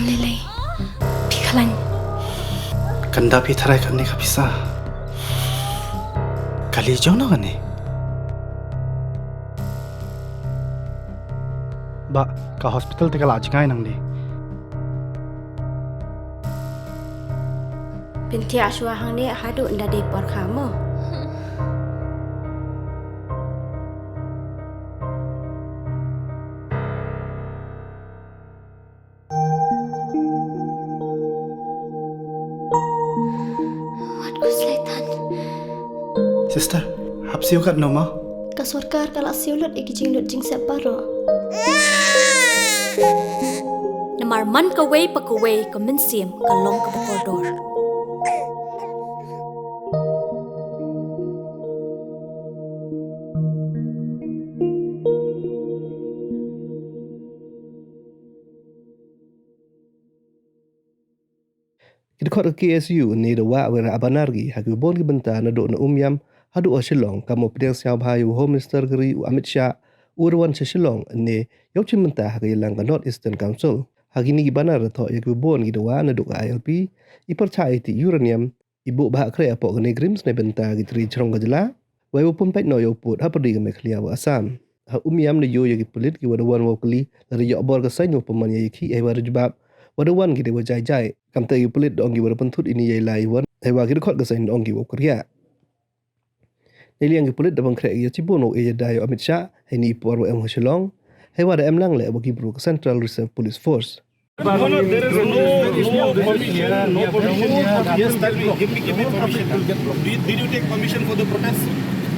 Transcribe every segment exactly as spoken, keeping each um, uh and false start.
Lei lei. Phi khlañ. Kanda phi tharai kani ka pisa. Kali jong no kani. Ba, ka hospital te ka la jngai nang di. Pynthia shuwa hangne haduh nda dei por kha mo. Wat ku slaitan. Sister, hap siew kat no ma? Ka sorkar ka la siew lut i ki jinglut jingsep baroh. Namar man kawei pa kawei ka mynsiem ka long kaba kordor. Ki dkhot ka K S U ne da wah wei ra banar ki ha ki bun ki bynta naduh na Umiam haduh ha Shillong, kam u pdiang sngewbha ya u Home Minister ka ri u Amit Shah, u da wan sha Shillong ne yow chim bynta ha ka yalang ka North Eastern Council. Ha kini ki banar da thoh ya ki bun ki dawa naduh ka I L P, i pyrchah i ti uranium, i buh bhah khreh hapoh kane ka rim sne bynta ki tri chrong ka jylla, wei wa pynpait noh yow pud hapyrdi ka Meghalaya wa Assam. Ha Umiam da yoh ya ki pulit ki wa da wan wow kylli, lada yoh bor ka seiñ wow pynman ya i khih hei wa da jubab, wa da wan ki dei wa jai jai. Kamte ki pulit da ong ki wa da pynthut ini ya i lai i wan, hei wa ki dkhot ka seiñ da ong ki wow kyrkieh. Neiliang ki pulit da pynkhreh ki ya chibun wow e ya da yow Amit Shah heini i por wa em ha Shillong, hei wa da em lang leh wa ki bru ka Central Reserve Police Force. No, no, there is no, no permission here, no permission here. Yes, tell me, give me, give me permission. Did, did you take permission for the protest?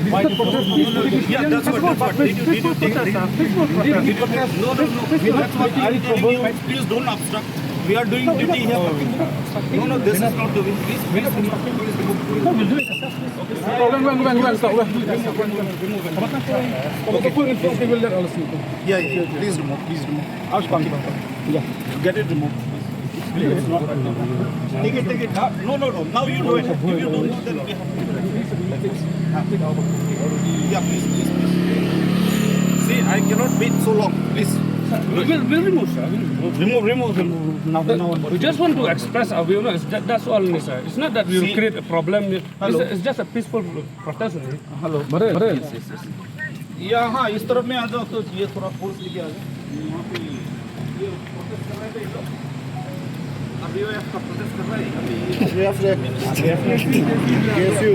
Why the protest? Yeah, that's what, that's what. Did you, did you take, did you, did you, no, no, no. That's what I'm telling you. Please don't obstruct. We are doing duty here. No, no, this is not the way. Please, please remove. Please remove. Please remove. Okay, sir. Oh, when, when, when, when, sir, when? Remove, remove, remove. Okay, okay. Yeah, yeah, yeah. Please remove, please remove. Ask Pang. Yeah. Get it removed. Please, it's not. Take it, take it. Uh, no, no, no. Now you do it. If you don't know, then we have to do it. Uh, yeah, please, please, please. See, I cannot wait so long. Please. We'll, we'll remove, sir. We'll remove. Remove, remove, remove. Now, now. We just want to express our view. No, it's that, that's all, sir. It's not that we will create a problem. It's a, it's just a peaceful protest only. Hello. Yes, yes, yes. यहाँ इस तरफ में आ जाओ, तो ये थोड़ा फोर्स लेके आ जाओ। यहाँ पे ये प्रोटेस्ट कर रहे थे ये लोग। आरडीओएफ का प्रोटेस्ट कर रहा है यहाँ पे। आरडीएफ ने, आरडीएफ ने, केएसयू।